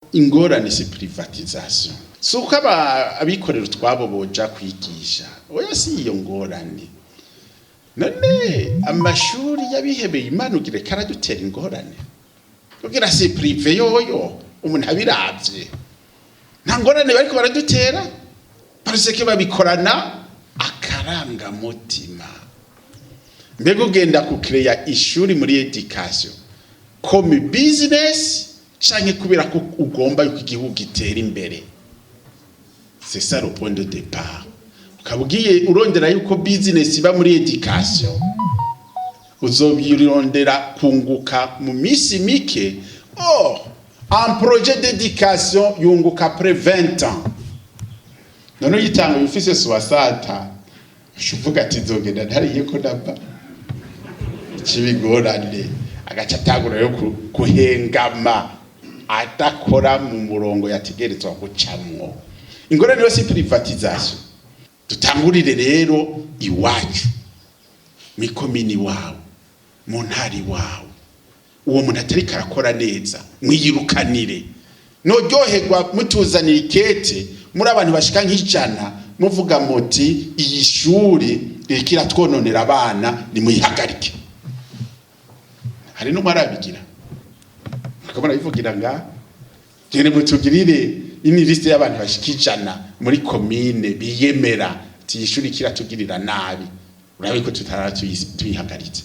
Ingorane si privatisation, si uko abikorera utwabo boja kwigisha. Oya, si iyo ngorane. None amashuri y'abihebeye Imana ugire karadutera ingorane kugira si privé yoyo? Umuntu abiravye, nta ngorane bariko baradutera, parce que babikorana akarangamutima. Mbega ugenda kukireya ishuri muri éducation comme business, canke kubera ko ugomba yuko igihugu gitera imbere? C'est ça le point de départ. Ukaba ugiye urondera yuko business iba muri éducation, uzobirondera kunguka mu misi mike. Or un projet d'éducation yunguka après 20 ans. None uyitanga ufise 60, uvuga ati: "Nzogenda ntariye ko ndava ikibigorane." Agaca atangura rero kuhengama, adakora mu murongo yategerezwa gucamwo. Ingorane yose privatisation. Dutangurire rero iwacu, mikomini iwawe, mu ntara iwawe. Uwo muntu atariko arakora neza, mwiyirukanire. Noryoherwa mutuzanira ikete muri abantu bashika nk'100, muvuga muti: "Iyi shuri ririko iratwononera abana, nimuyihagarike." Hari n'umwe arabigira, muriko murabivugira ngaha. Gende mutugirire ini liste y'abantu bashika 100 muri komine biyemera ati: "Iyi shuri kiratugirira nabi, urabe ko tutara tuyihagaritse."